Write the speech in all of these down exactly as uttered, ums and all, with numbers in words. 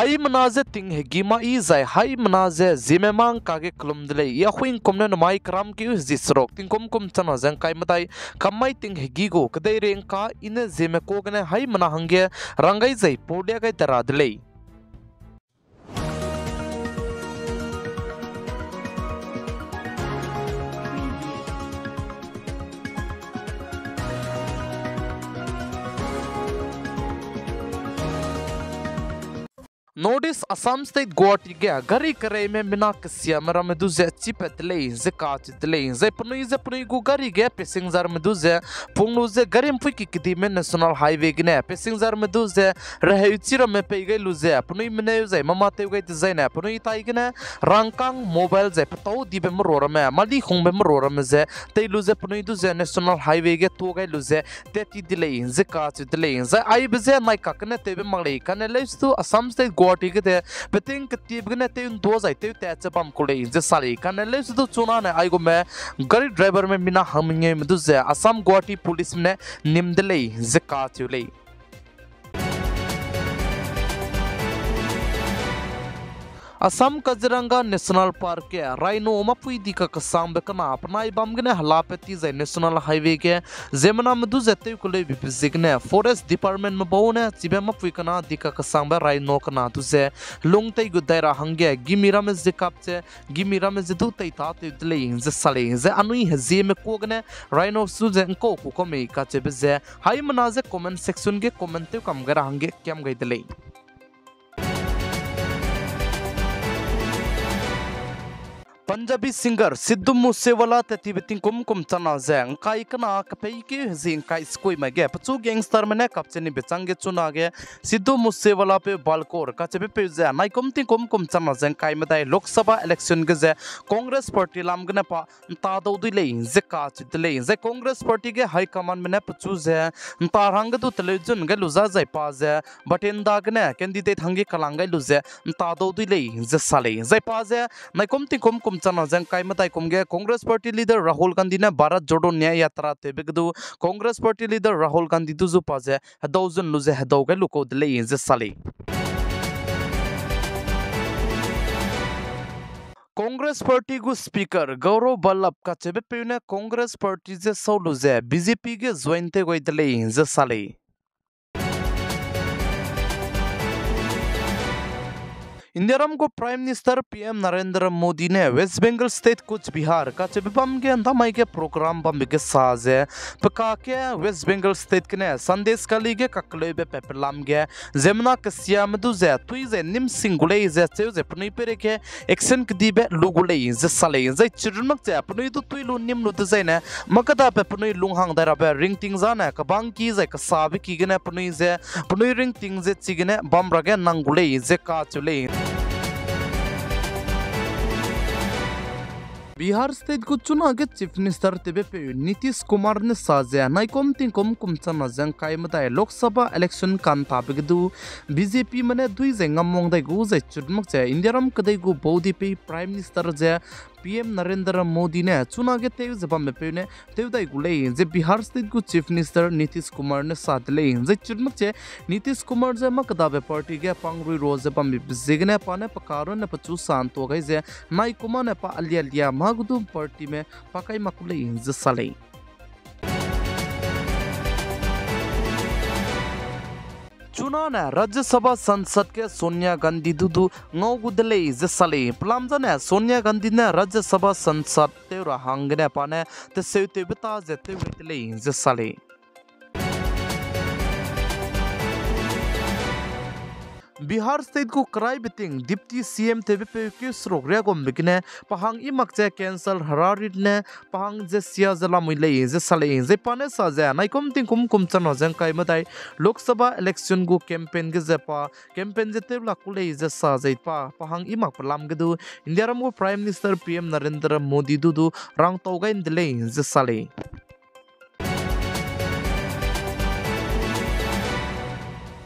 Haimena ze ting hegi ma i zai haimena ze Zeme mangka ge kelum de lei. I Ahuingkum ne namai keram keu hezi seruk tingkum kum changna ze ngkai medai kam mai ting hegi gu kedeirei ngka i ne Zeme ka gene haimena hangge rang gai zai paulia gai de ra de lei. North East Assam State Guwahati ge gari kereime mina kesiame ramme du ze chipat de lei ze kacheu de lei. Zai penui ze penui gu gari ge passengerme du ze pung lu ze gari mpui ki kedime National Highway gene passengerme du ze reheu chi ramme pei gai lu ze penui meneu zai mama tew gai dezaine penui tai gene rangkâng mobile zai petau dibe merua ramme, mali hungbe merua ramme ze tei lu ze penui du ze National Highway ge tuâ gai lu ze tat ti de lei ze kacheu de lei. Zai aibe je nai kak gene tewbe mak lei kane leusedu Assam State Guwahati gede peting ketibe gene tew nduâ zai tew tat ze bam ku lei ze sa lei kane leusedu chunane aigume gari driverme mina hangmengeume du ze Assam Guwahati policeme ne nim de lei ze kacheu lei. Assam Kaziranga National Park ge rhino mapui dika kesangbe kena penai bam gene helapat ti zai National Highway ge ziemmename du ze tew keleube ziegene Forest Departmentme bau ne chibe mapui kena dika kesangbe rhino kena du ze lung tei gu dai ra hangge gimi ramme ze kap ze gimi ramme ze du tei tâtew de lei ze sa lei. Zai anui hezieme ka gene rhino su ze ngkau ku kau mei kacheube ze haimena ze comment section ge comment tew kam gai ra hangge kiam gai de lei. Punjabi singer Sidhu Moosewala tat tibe tingkum kum changna ze ngkai kena kepeikeu hezi ngkai sekuime ge pechu gangsterme ne kapche nibe changge chunage Sidhu Moosewala peu Balkor kacheube peu ze naikum tingkum kum changna ze ngkai medai Lok Sabha election ge ze Congress Party lam gene pa ntadau dui lei ze kacheu de lei. Zai Congress Party ge high commandme ne pechu ze nta hangge du teleu zun gai lu za zai pa ze Bathinda gene candidate hangge kalang gai lu ze ntadau dui lei ze sa lei. Zai pa ze naikum tingkum kum changna ze ngkai medai kum ge Congress Party leader Rahul Gandhi ne Bharat Jodo Nyay Yatra tewbe ge du Congress Party leader Rahul Gandhi du zu pa ze hedau zun lu ze hedau gai lu kau de lei ze sa lei. Congress Party gu Speaker Gaurav Vallabh kacheube peu ne Congress Party ze sau lu ze B J P ge join tew gai de lei ze sa lei. Indiaram gu Prime Minister P M Narendra Modi ne West Bengal State Cooch Behar kacheube bam ge ndamai ge program bambe ge sa ze, peka ke West Bengal State gene Sandeshkhali ge kakleube pepelam ge ziemmena kesiame du ze tui ze nîm sing gu lei ze cheu ze penui peirei ge action kedibe lu gu lei ze sa lei. Zai chirunmak ze penui du tui lu nîm lu dezaine mâkadabe penui lunghang dai rabe ringting zane kebangki zai kesabe ki gene penui ze penui ringting ze chigene bam ra ge nang gu lei ze kacheu lei. Bihar State gu chunage Chief Minister tewbepeu Nitish Kumar ne sa ze naikum tingkum kum changna ze ngkai medai Lok Sabha election kantabe ge du B J Pme ne dui ze ngamwang dai gu zai chirunmak ze Indiaram kedei gu baudipei Prime Minister ze P M Narendra Modi ne chunage tew ze bambepeu ne tew dai gu lei ze Bihar State gu Chief Minister Nitish Kumar ne sa de lei. Zai chirunmak ze Nitish Kumar ze mâkadabe party ge pangruiro ze bambe ziegene pa ne peka runne pechu sa ntua gai ze naikumane pa alialia mâ gu du partyme pa kai mak gu lei ze sa lei. Chunane Rajya Sabha Sansad ge Sonia Gandhi du du ngau gu de lei ze sa lei. Pelam zane Sonia Gandhi ne Rajya Sabha Sansad tew ra hanggene pa ne teseutewbe ta ze tew gai de lei ze sa lei. Bihar State gu keraibe ting Deputy C M tewbepeu keu seruk riagumbe gene pa hang i mak ze cancer herarit ne pa hang ze sia ze lamui lei ze sa lei. Zai pa ne sa ze naikum tingkum kum changna ze ngkai medai Lok Sabha election gu campaign ge ze pa campaign ze tew lak gu lei ze sa zai pa pa hang i mak pelam ge du Indiaram gu Prime Minister P M Narendra Modi du du rangtau gai nde lei ze sa lei.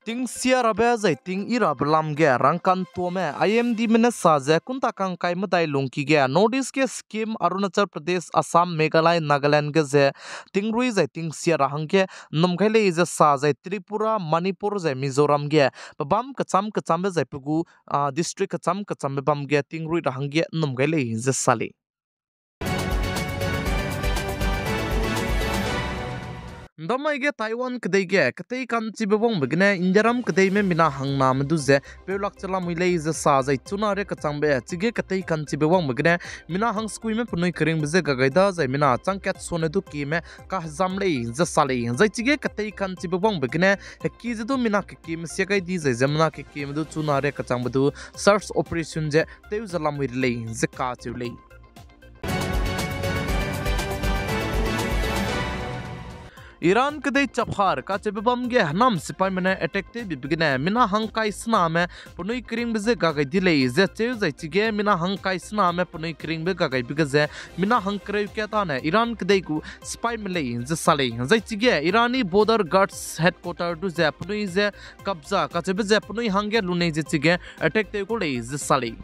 Tingsia rabe zai ting yi rabe lam ge rangkantuame I M Dme ne sa ze kunta kangkai medai lungki ge North East ge Sikkim, Arunachal Pradesh, Assam, Meghalaya, Nagaland ge ze tingrui zai tingsia ra hangge nnum gai lei ze sa zai Tripura, Manipur zai Mizoram ge pebâm kechâm kechâmbe zai pe gu, a, district kechâm kechâmbe bam ge tingrui ra hangge nnum gai lei ze sa lei. Ndamai ge Taiwan kedei ge ketei ka'nchibe wangbe gene Indiaram kedeime mina hangname du ze peu lak che lamui lei ze sa zai chuna ria kechangbe chige ketei ka'nchibe wangbe gene mina hangsekuime penui keringbe je ga gai da zai mina chang kat sone du kieme kahezam lei ze sa lei. Zai chige ketei ka'nchibe wangbe gene heki ze du mina kekieme sia gai di zai ziemmena kekieme du chuna ria kechangbe du search operation ze tew ze lamui de lei ze kacheu lei. Iran kedei Chabahar kacheube bam ge hênam sipaime ne attack tewbibe gene mina hangkai sename penui keringbe je ga gai di lei ze cheu zai chige mina hangkai sename penui keringbe ga gaibe ge ze mina hangkereu kat tane Iran kedei gu sipaime lei ze sa lei. Zai chige Irani Border Guards Headquarter du ze penui ze kabza kacheube ze penui hangge lunei ze chige attack tew kau lei ze sa lei.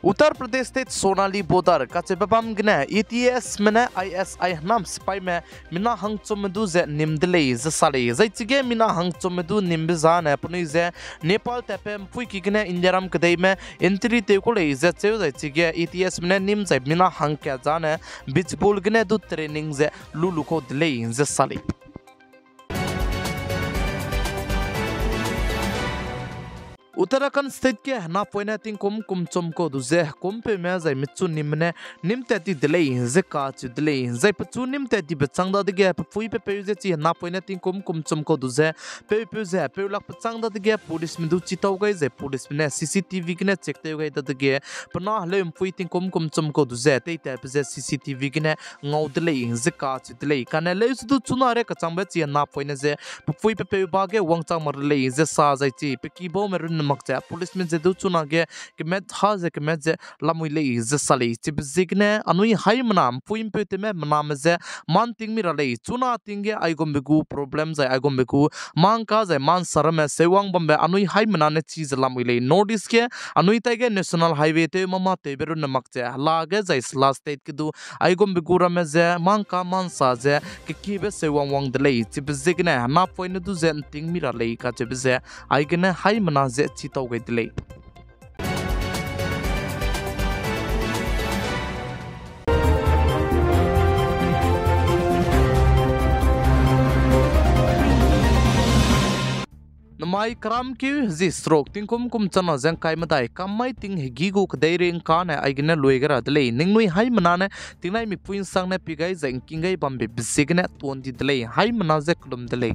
Uttar Pradesh State Sonali Border kacheube bam gene A T Sme ne I S I hênam sipaime mina hangchumme du ze nim de lei ze sa lei. Zai chige mina hangchumme du nimbe zane penui ze Nepal tatbe ’mpuiki gene Indiaram kedeime entry tew kau lei ze cheu zai chige A T Sme ne nim zai mina hangkat zane Bijpur gene du training ze lu lu kau de lei ze sa lei. Uttarakhand State ge napoine tingkum kumchum kau du ze kumpeume zai mechu nimme ne nîm tat ti de lei ze kacheu de lei. Zai pechu nîm tat tibe chang dadege pepui pepeu ze chi napoine tingkum kumchum kau du ze peupeu ze peu lak pechâng dadege policeme du chitau gai zai policeme ne C C T V gene check tew gai dadege pe na heleu ’mpui tingkum kumchum kau du ze teitatbe ze C C T V gene ngau de lei ze kacheu de lei. Kane leuse du chuna ria kechangbe chi napoine ze pepui pepeu ba ge wangchang mak re lei ze sa zai chi pe kibaume runne mak ze policeme ze du chunage kemat ha ze kemat ze lamui lei ze sa lei. Chibe ziegene anui haimena ’mpui ’mpeu tewme mename ze mâ ’nting mi ra lei. Chuna ting ge aigumbe gu problem zai aigumbe gu mâ ’ngka zai mâ ’nsa ramme seuwang bambe anui haimena ne chi ze lamui lei. North East ge anui taige National Highway tew mâ mâ tewbe runne mak ze hela ge zai sela state ge du aigumbe gu ramme ze mâ ’ngka mâ ’nsa ze kekiebe seuwang wang de lei. Chibe ziegene napoine du ze ’nting mi ra lei kacheube ze aigene haimena ze chitau gai de lei. Namai keramkeu zi stroke tingkum kum chana ze ’ngkai medai kam mai ting hegî gu kedeirei ’ngkane aigene lui gai ra de lei. Ningnui haimena ne tingnai mipui ’nsangne pi gai zai ’ngking gai bambe be ziegene tuan di de lei. Haimena ze kelum de lei.